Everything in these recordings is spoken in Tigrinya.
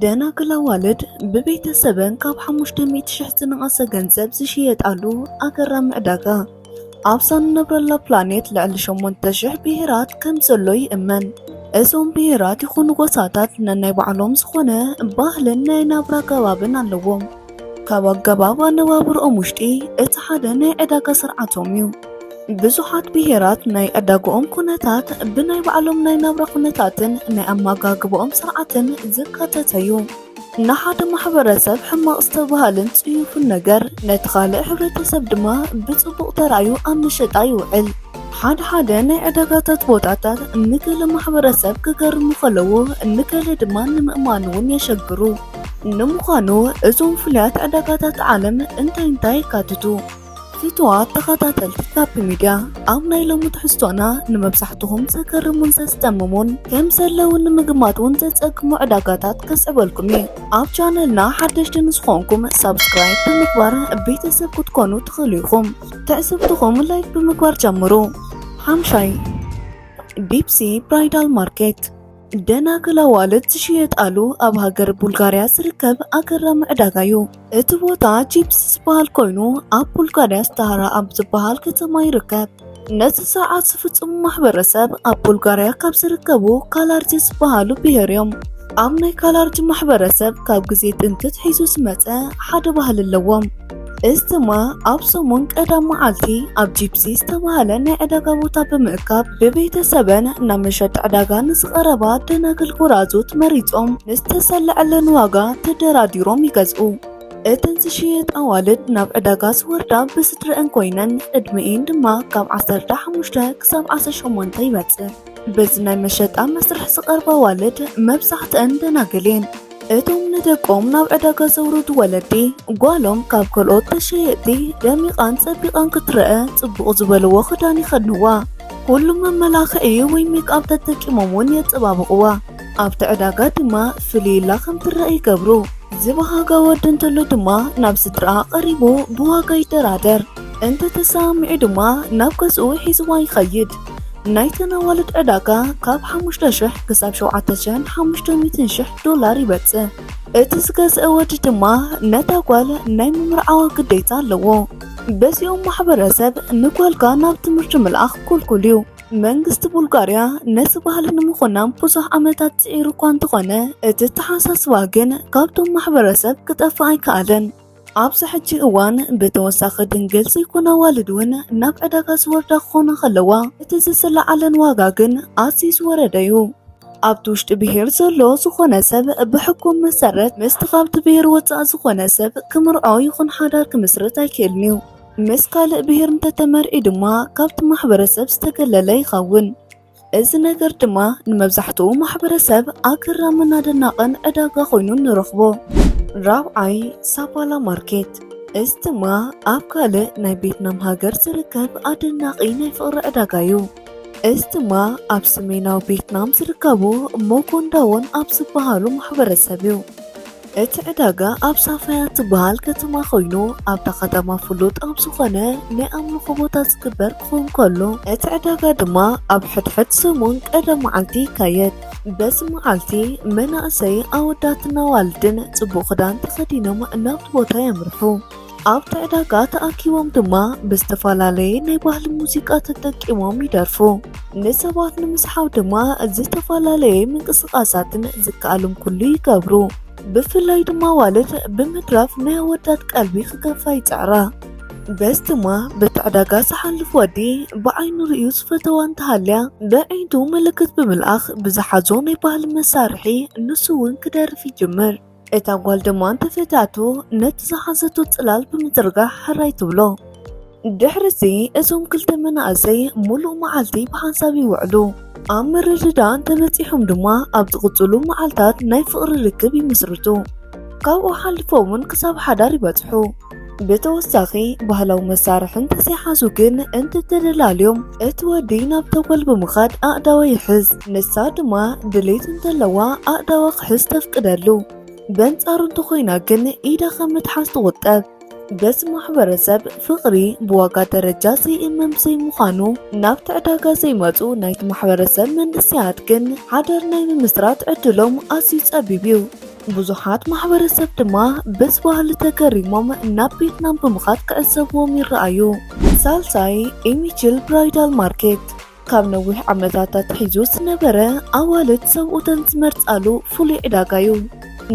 ደናግል ኣዋልድ ብቤተሰበን ካብ ሓሙሽተ ሚእቲ ሽሕ ዝነቐሰ ገንዘብ ዝሽየጣሉ ኣገራሚ ዕዳጋ። ኣብዛ ንነብረላ ፕላኔት ልዕሊ ሸሞንተ ሽሕ ብሄራት ከም ዘሎ ይእመን። እዞም ብሄራት ይኹኑ ጎሳታት ነናይ ባዕሎም ዝኾነ ባህልን ናይ ናብራ ኣገባብን ኣለዎም። ካብ ኣገባብ ኣነባብርኦም ውሽጢ እቲ ሓደ ናይ ዕዳጋ ስርዓቶም እዩ። ብዙሓት ብሄራት ናይ ዕዳግኦም ኩነታት ብናይ ባዕሎም ናይ ናብራ ኩነታትን ናይ ኣመጋግባኦም ስርዓትን ዘካተተ እዩ። ንሓደ ማሕበረሰብ ሕማቕ ዝተባህለን ጽዩፍን ነገር ነቲ ካልእ ሕብረተሰብ ድማ ብጽቡቕ ተራእዩ ኣብ መሸጣ ይውዕል። ሓደ ሓደ ናይ ዕዳጋታት ቦታታት ንገለ ማሕበረሰብ ክገርሙ ከለዉ፣ ንገለ ድማ ንምእማን እውን የሸግሩ። ንምዃኑ እዞም ፍሉያት ዕዳጋታት ዓለም እንታይ እንታይ የካትቱ? ፍቱዋት ተኸታተልቲ ካፕ ሚድያ፣ ኣብ ናይ ሎሚ ትሕዝቶና ንመብዛሕትኹም ዘገርሙን ዘስደምሙን ከም ዘለዉ ንምግማት እውን ዘጸግሙ ዕዳጋታት ከስዕበልኩም እየ። ኣብ ቻነልና ሓደሽቲ ንዝኾንኩም ሳብስክራይብ ብምግባር ቤተሰብ ክትኮኑ ትኽእሉ ኢኹም። ትዕዝብትኹም ላይክ ብምግባር ጀምሩ። ሓምሻይ፣ ዲፕሲ ብራይዳል ማርኬት። ደናግል ኣዋልድ ዝሽየጣሉ ኣብ ሃገር ቡልጋርያ ዝርከብ ኣገራሚ ዕዳጋ እዩ። እቲ ቦታ ጂፕስ ዝበሃል ኮይኑ፣ ኣብ ቡልጋርያ ስታሃራ ኣብ ዝበሃል ከተማ ይርከብ። ነዚ ስርዓት ዝፍጽሙ ማሕበረሰብ ኣብ ቡልጋርያ ካብ ዝርከቡ ካላርጂ ዝበሃሉ ብሄር እዮም። ኣብ ናይ ካላርጂ ማሕበረሰብ ካብ ግዜ ጥንቲ ኣትሒዙ ዝመጸ ሓደ ባህሊ ኣለዎም። እዚ ድማ ኣብ ሰሙን ቀዳም መዓልቲ ኣብ ጂፕሲ ዝተባህለ ናይ ዕዳጋ ቦታ ብምእካብ ብቤተሰበን ናብ መሸጢ ዕዳጋ ንዝቐረባ ደናግል ጎራዙት መሪጾም ንዝተሰለዐለን ዋጋ ተደራዲሮም ይገዝኡ። እተን ዝሽየጣ ኣዋልድ ናብ ዕዳጋ ዝወርዳ ብስድረአን ኮይነን ዕድመኤን ድማ ካብ ዓሰርተ ሓሙሽተ ክሳብ ዓሰርተ ሸሞንተ ይበጽሕ። በዚ ናይ መሸጣ መስርሕ ዝቐርባ ኣዋልድ መብዛሕትአን ደናግል እየን። እቶም ንደቆም ናብ ዕዳጋ ዘውርዱ ወለዲ፣ ጓሎም ካብ ካልኦት ተሸየጥቲ ደሚቓን ጸቢቓን ክትረአ ጽቡቕ ዝበልዎ ክዳን ይኸድንዋ። ኩሉ መመላኽዒ ወይ ሜክኣፕ ተጠቂሞም እውን የጸባብቕዋ። ኣብቲ ዕዳጋ ድማ ፍልይ ኢላ ከም ትረአ ይገብሩ። ዝባሃጋ ወዲ እንተሎ ድማ ናብ ስድራኣ ቀሪቡ ብዋጋ ይደራደር። እንተተሰማሚዑ ድማ ናብ ገዝኡ ሒዝዋ ይኸይድ። ናይተን ኣዋልድ ዕዳጋ ካብ ሓሙሽተ ሽሕ ክሳብ ሸውዓተ ሽሕን ሓሙሽተ ሚእትን ሽሕ ዶላር ይበጽሕ። እቲ ዝገዝአ ወዲ ድማ ነታ ጓል ናይ ምምርዓዋ ግዴታ ኣለዎ። በዚኦም ማሕበረሰብ ንጓልካ ናብ ትምህርቲ ምልኣኽ ክልኩል እዩ። መንግስቲ ቡልጋርያ ነዚ ባህሊ ንምኹናን ብዙሕ ዓመታት ጽዒሩ እኳ እንተኾነ፣ እቲ ኣተሓሳስባ ግን ካብቶም ማሕበረሰብ ክጠፍእ ኣይከኣለን። ኣብዚ ሕጂ እዋን ብተወሳኺ ድንግል ዘይኮና ኣዋልድ እውን ናብ ዕዳጋ ዝወርዳ ክኾና ከለዋ፣ እቲ ዝስለዓለን ዋጋ ግን ኣዝዩ ዝወረደ እዩ። ኣብቲ ውሽጢ ብሄር ዘሎ ዝኾነ ሰብ ብሕጎም መሰረት ምስቲ ካብቲ ብሄር ወጻኢ ዝኾነ ሰብ ክምርዖ ይኹን ሓዳር ክምስርት ኣይክእልን እዩ። ምስ ካልእ ብሄር እንተተመርዒ ድማ ካብቲ ማሕበረሰብ ዝተገለለ ይኸውን። እዚ ነገር ድማ ንመብዛሕትኡ ማሕበረሰብ ኣገራምን ኣደናቕን ዕዳጋ ኮይኑ ንረኽቦ። ራብዓይ፣ ሳፓላ ማርኬት። እዚ ድማ ኣብ ካልእ ናይ ቬትናም ሃገር ዝርከብ ኣደናቒ ናይ ፍቕሪ ዕዳጋ እዩ። እዚ ድማ ኣብ ሰሜናዊ ቬትናም ዝርከቡ ሞጎንዳዎን ኣብ ዝበሃሉ ማሕበረሰብ እዩ። እቲ ዕዳጋ ኣብ ሳፋያ እትበሃል ከተማ ኮይኑ፣ ኣብታ ከተማ ፍሉጥ ኣብ ዝኾነ ናይ ኣምልኾ ቦታ ዝግበር ክኸውን ከሎ፣ እቲ ዕዳጋ ድማ ኣብ ሕድሕድ ሰሙን ቀደም መዓልቲ ይካየድ። በዚ መዓልቲ መናእሰይ ኣወዳትን ኣዋልድን ጽቡቕ ክዳን ተኸዲኖም ናብቲ ቦታ የምርሑ። ኣብቲ ዕዳጋ ተኣኪቦም ድማ ብዝተፈላለየ ናይ ባህሊ ሙዚቃ ተጠቂሞም ይደርፉ። ንሰባት ንምስሓብ ድማ ዝተፈላለየ ምንቅስቓሳትን ዝከኣሎም ኩሉ ይገብሩ። ብፍላይ ድማ ኣዋልድ ብምድራፍ ናይ ኣወዳት ቀልቢ ክገፋ ይጽዕራ። በዚ ድማ በቲ ዕዳጋ ዝሓልፍ ወዲ ብዓይኑ ርእዩ ዝፈተዋ እንተሃልያ፣ ብኣዒንቱ ምልክት ብምልኣኽ ብዝሓዞ ናይ ባህሊ መሳርሒ ንሱ እውን ክደርፍ ይጅምር። እታ ጓል ድማ እንተፈትያቶ ነቲ ዝሓዘቶ ጽላል ብምዝርጋሕ ሕራይ ትብሎ። ድሕሪዚ እዞም ክልተ መናእሰይ ሙሉእ መዓልቲ ብሓንሳብ ይውዕሉ። ኣብ ምርድዳእ እንተበጺሖም ድማ ኣብ ዝቕጽሉ መዓልታት ናይ ፍቕሪ ርክብ ይምስርቱ። ካብኡ ሓሊፎም እውን ክሳብ ሓዳር ይበጽሑ። ብተወሳኺ ባህላዊ መሳርሒ እንተዘይሓዙ ግን እንተተደላልዮም እቲ ወዲ ናብታ ጓል ብምኻድ ኣእዳዋ ይሕዝ። ንሳ ድማ ድሌት እንተለዋ ኣእዳዋ ክሕዝ ተፍቅደሉ። በንጻሩ እንተኾይና ግን ኢዳ ካብ ምትሓዝ ትቑጠብ። በዚ ማሕበረሰብ ፍቕሪ ብዋጋ ደረጃ ዘይእመን ብዘይምዃኑ ናብቲ ዕዳጋ ዘይመጹ ናይቲ ማሕበረሰብ መንእሰያት ግን ሓዳር ናይ ምምስራት ዕድሎም ኣዝዩ ጸቢብ እዩ። ብዙሓት ማሕበረሰብ ድማ በዚ ባህሊ ተገሪሞም ናብ ቬትናም ብምኻድ ክዕዘብዎም ይረኣዩ። ሳልሳይ፣ ኢሚችል ብራይዳል ማርኬት። ካብ ነዊሕ ዓመታት ኣትሒዙ ዝነበረ ኣዋልድ ሰብኡተን ዝመርጻሉ ፍሉይ ዕዳጋ እዩ።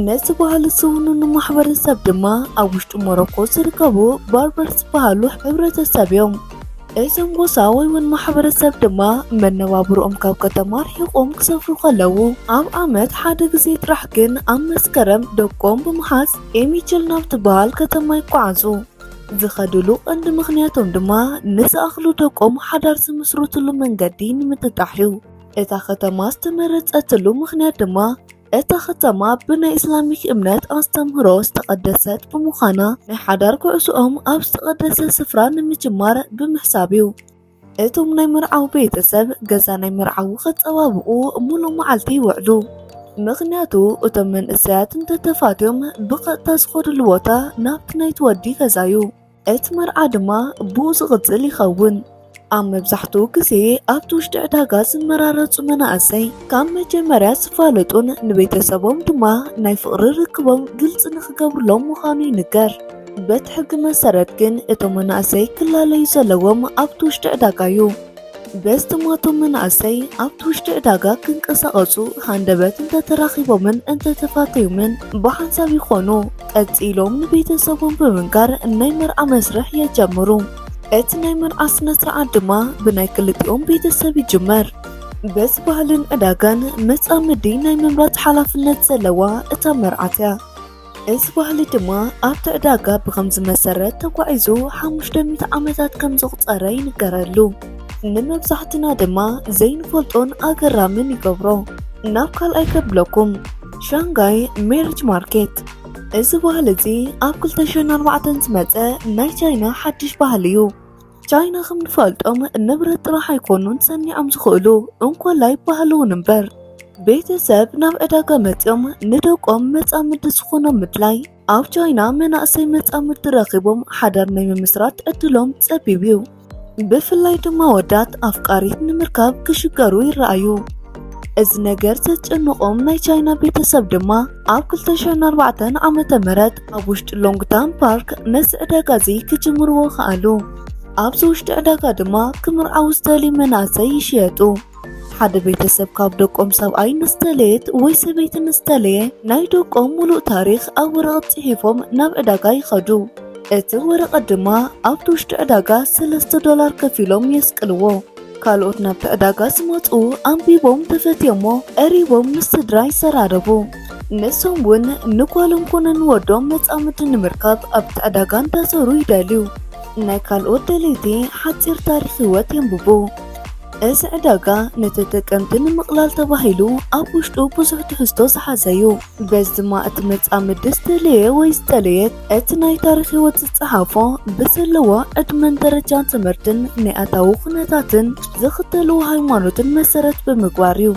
ነዚ ባህሊ ዝውንኑ ማሕበረሰብ ድማ ኣብ ውሽጢ ሞሮኮ ዝርከቡ ባርበር ዝበሃሉ ሕብረተሰብ እዮም። እዞም ጎሳ ወይ እውን ማሕበረሰብ ድማ መነባብሮኦም ካብ ከተማ ርሒቖም ክሰፍሩ ከለዉ፣ ኣብ ዓመት ሓደ ግዜ ጥራሕ ግን ኣብ መስከረም ደቆም ብምሓዝ ኤሚችል ናብ ትበሃል ከተማ ይጓዓዙ። ዝኸድሉ ቀንዲ ምኽንያቶም ድማ ንዝኣኽሉ ደቆም ሓዳር ዝምስርትሉ መንገዲ ንምጥጣሕ እዩ። እታ ከተማ ዝተመረጸትሉ ምኽንያት ድማ እታ ከተማ ብናይ እስላሚክ እምነት ኣስተምህሮ ዝተቐደሰት ብምዃና፣ ናይ ሓዳር ጉዕዞኦም ኣብ ዝተቐደሰ ስፍራ ንምጅማር ብምሕሳብ እዩ። እቶም ናይ መርዓዊ ቤተሰብ ገዛ ናይ መርዓዊ ከጸባብቑ ሙሉእ መዓልቲ ይውዕሉ። ምኽንያቱ እቶም መንእሰያት እንተተፋትዮም ብቐጥታ ዝኸድሉ ቦታ ናብቲ ናይቲ ወዲ ገዛ እዩ። እቲ መርዓ ድማ ብኡ ዝቕጽል ይኸውን። ኣብ መብዛሕትኡ ግዜ ኣብቲ ውሽጢ ዕዳጋ ዝመራረጹ መናእሰይ ካብ መጀመርያ ዝፋለጡን ንቤተሰቦም ድማ ናይ ፍቕሪ ርክቦም ግልጺ ንኽገብርሎም ምዃኑ ይንገር። በቲ ሕጊ መሰረት ግን እቶም መናእሰይ ክላለዩ ዘለዎም ኣብቲ ውሽጢ ዕዳጋ እዩ። በዚ ድማ እቶም መናእሰይ ኣብቲ ውሽጢ ዕዳጋ ክንቀሳቐሱ ሃንደበት እንተተራኺቦምን እንተተፋተዩምን ብሓንሳብ ይኾኑ። ቀጺሎም ንቤተሰቦም ብምንጋር ናይ መርዓ መስርሕ የጀምሩ። እቲ ናይ መርዓ ስነ ስርዓት ድማ ብናይ ክልቲኦም ቤተሰብ ይጅመር። በዚ ባህልን ዕዳጋን መጻምዲ ናይ ምምራጽ ሓላፍነት ዘለዋ እታ መርዓት እያ። እዚ ባህሊ ድማ ኣብቲ ዕዳጋ ብኸምዚ መሰረት ተጓዒዙ ሓሙሽተ ሚእቲ ዓመታት ከም ዘቑጸረ ይንገረሉ። ንመብዛሕትና ድማ ዘይንፈልጦን ኣገራምን ይገብሮ። ናብ ካልኣይ ከብለኩም፣ ሻንጋይ ሜሪጅ ማርኬት። እዚ ባህሊ እዚ ኣብ ክልተ ሽሕን ኣርባዕተን ዝመጸ ናይ ቻይና ሓድሽ ባህሊ እዩ። ቻይና ከም ንፈልጦም ንብረት ጥራሕ ኣይኮኑን ሰኒዖም ዝኽእሉ፣ እንኮላይ ባህሊ እውን እምበር። ቤተሰብ ናብ ዕዳጋ መጺኦም ንደቆም መጻምዲ ዝኾኖም ምድላይ። ኣብ ቻይና መናእሰይ መጻምዲ ረኺቦም ሓዳር ናይ ምምስራት ዕድሎም ጸቢብ እዩ። ብፍላይ ድማ ወዳት ኣፍቃሪት ንምርካብ ክሽገሩ ይረኣዩ። እዚ ነገር ዘጨነቖም ናይ ቻይና ቤተሰብ ድማ ኣብ ክልተ ሽሕን ኣርባዕተን ዓመተ ምህረት ኣብ ውሽጢ ሎንግታን ፓርክ ነዚ ዕዳጋ እዚ ክጅምርዎ ከኣሉ። ኣብዚ ውሽጢ ዕዳጋ ድማ ክምርዓዉ ዝደልዩ መናእሰይ ይሽየጡ። ሓደ ቤተሰብ ካብ ደቆም ሰብኣይ ንዝተለየት ወይ ሰበይቲ ንዝተለየ ናይ ደቆም ሙሉእ ታሪኽ ኣብ ወረቐት ጽሒፎም ናብ ዕዳጋ ይኸዱ። እቲ ወረቐት ድማ ኣብቲ ውሽጢ ዕዳጋ ሰለስተ ዶላር ከፊሎም የስቅልዎ። ካልኦት ናብቲ ዕዳጋ ዝመጹ ኣንቢቦም ተፈትዮሞ ቀሪቦም ምስ ስድራ ይሰራረቡ። ንሶም እውን ንጓሎም ኮነ ንወዶም መጻምዲ ንምርካብ ኣብቲ ዕዳጋ እንዳዞሩ ይደልዩ። ናይ ካልኦት ደለይቲ ሓጺር ታሪኽ ህይወት የንብቡ። እዚ ዕዳጋ ንተጠቀምቲ ንምቕላል ተባሂሉ ኣብ ውሽጡ ብዙሕ ትሕዝቶ ዝሓዘ እዩ። በዚ ድማ እቲ መጻምዲ ዝተለየ ወይ ዝተለየት እቲ ናይ ታሪኽ ህይወት ዝጸሓፎ ብዘለዎ ዕድመን ደረጃን ትምህርትን ናይ ኣታዊ ኩነታትን ዝኽተልዎ ሃይማኖትን መሰረት ብምግባር እዩ።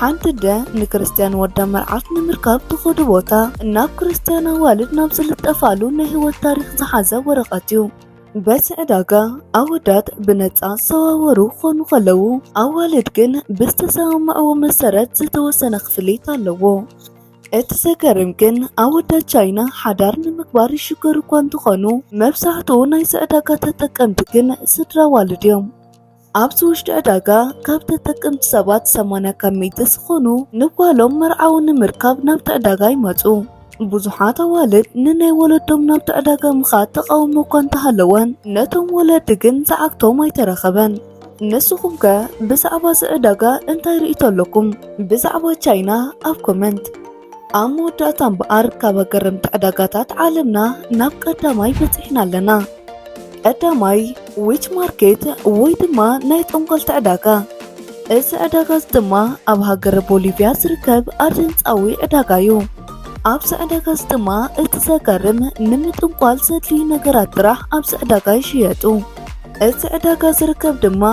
ሓንቲ ኣደ ንክርስትያን ወዳ መርዓት ንምርካብ ትኸዶ ቦታ ናብ ክርስትያን ኣዋልድ ናብ ዝልጠፋሉ ናይ ህይወት ታሪኽ ዝሓዘ ወረቐት እዩ። በዚ ዕዳጋ ኣወዳት ብነጻ ዝዘዋወሩ ክኾኑ ከለዉ፣ ኣዋልድ ግን ብዝተሰማምዕዎ መሰረት ዝተወሰነ ክፍሊት ኣለዎ። እቲ ዘገርም ግን ኣወዳት ቻይና ሓዳር ንምግባር ይሽገሩ እኳ እንተኾኑ፣ መብዛሕትኡ ናይዚ ዕዳጋ ተጠቀምቲ ግን ስድራ ኣዋልድ እዮም። ኣብዚ ውሽጢ ዕዳጋ ካብ ተጠቀምቲ ሰባት ሰማንያ ካብ ሚእቲ ዝኾኑ ንጓሎም መርዓዊ ንምርካብ ናብቲ ዕዳጋ ይመጹ። ብዙሓት ኣዋልድ ንናይ ወለዶም ናብቲ ዕዳጋ ምኻድ ተቓውሞ እኳ እንተሃለወን፣ ነቶም ወለዲ ግን ዝዓግቶም ኣይተረኸበን። ንስኹም ከ ብዛዕባ እዚ ዕዳጋ እንታይ ርእይቶ ኣለኩም? ብዛዕባ ቻይና ኣብ ኮመንት። ኣብ መወዳእታ እምበኣር፣ ካብ ኣገረምቲ ዕዳጋታት ዓለምና ናብ ቀዳማይ በጺሕና ኣለና። ቀዳማይ፣ ዊች ማርኬት ወይ ድማ ናይ ጠንቆልቲ ዕዳጋ። እዚ ዕዳጋ እዚ ድማ ኣብ ሃገረ ቦሊቪያ ዝርከብ ኣደንጻዊ ዕዳጋ እዩ። ኣብዚ ዕዳጋ እዚ ድማ እቲ ዘገርም ንምጥንቋል ዘድልዩ ነገራት ጥራሕ ኣብዚ ዕዳጋ ይሽየጡ። እዚ ዕዳጋ ዝርከብ ድማ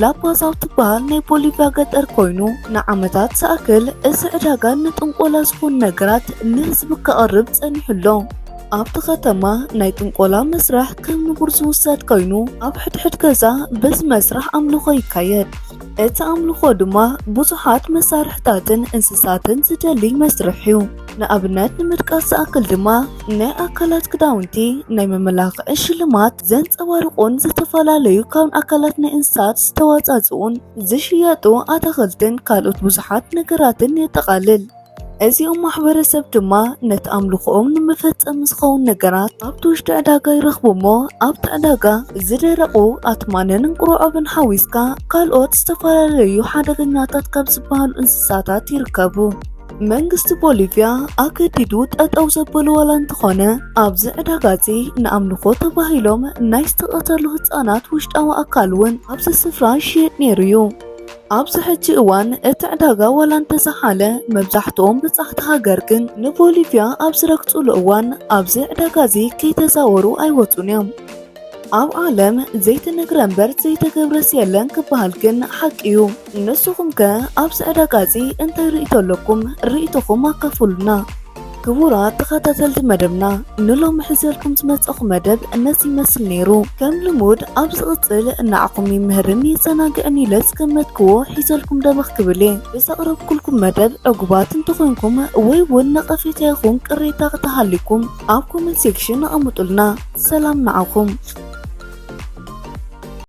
ላፓዝ ኣብ ትበሃል ናይ ቦሊቪያ ገጠር ኮይኑ፣ ንዓመታት ዝኣክል እዚ ዕዳጋ ንጥንቆላ ዝኾኑ ነገራት ንህዝቢ ከቕርብ ጸኒሑ ኣሎ። ኣብቲ ከተማ ናይ ጥንቆላ መስርሕ ከም ንቡር ዝውሰድ ኮይኑ፣ ኣብ ሕድሕድ ገዛ በዚ መስርሕ ኣምልኾ ይካየድ። እቲ ኣምልኾ ድማ ብዙሓት መሳርሕታትን እንስሳትን ዝደሊ መስርሕ እዩ። ንኣብነት ንምጥቃስ ዝኣክል ድማ ናይ ኣካላት ክዳውንቲ፣ ናይ መመላኽዒ ሽልማት ዘንጸባርቑን ዝተፈላለዩ ካብ ኣካላት ናይ እንስሳት ዝተዋጻጽኡን ዝሽየጡ ኣታኽልትን ካልኦት ብዙሓት ነገራትን የጠቓልል። እዚኦም ማሕበረሰብ ድማ ነቲ ኣምልኾኦም ንመፈጸሚ ዝኸውን ነገራት ኣብቲ ውሽጢ ዕዳጋ ይረኽቡ እሞ ኣብቲ ዕዳጋ ዝደረቑ ኣትማንን እንቁርዖብን ሓዊስካ ካልኦት ዝተፈላለዩ ሓደገኛታት ካብ ዝበሃሉ እንስሳታት ይርከቡ። መንግስቲ ቦሊቪያ ኣገዲዱ ጠጠው ዘበሉ ዋላ እንተኾነ ኣብዚ ዕዳጋ እዚ ንኣምልኾ ተባሂሎም ናይ ዝተቐተሉ ህፃናት ውሽጣዊ ኣካል እውን ኣብዚ ስፍራ ይሽየጥ ነይሩ እዩ። ኣብዚ ሕጂ እዋን እቲ ዕዳጋ ዋላ እንተዘሓለ መብዛሕትኦም በጻሕቲ ሃገር ግን ንቦሊቪያ ኣብ ዝረግጹሉ እዋን ኣብዚ ዕዳጋ እዚ ከይተዛወሩ ኣይወጹን እዮም። ኣብ ዓለም ዘይተነግረ እምበር ዘይተገብረስ የለን ክበሃል ግን ሓቂ እዩ። ንስኹም ከ ኣብዚ ዕዳጋ እዚ እንታይ ርእይቶ ኣለኩም? ርእይቶኹም ኣካፍሉና። ክቡራት ተኸታተልቲ መደብና፣ ንሎሚ ሒዘልኩም ዝመጸኹ መደብ እነዚ ይመስል ነይሩ። ከም ልሙድ ኣብ ዝቕጽል ንዓኹም ይምህርን የዘናግዕን ኢለ ዝገመትክዎ ሒዘልኩም ደበኽ ክብል እየ። ብዘቕረብኩልኩም መደብ ዕጉባት እንተኾይንኩም ወይ እውን ነቐፌታ ይኹን ቅሬታ ክተሃልይኩም ኣብ ኮመንት ሴክሽን ኣቐምጡልና። ሰላም ንዓኹም።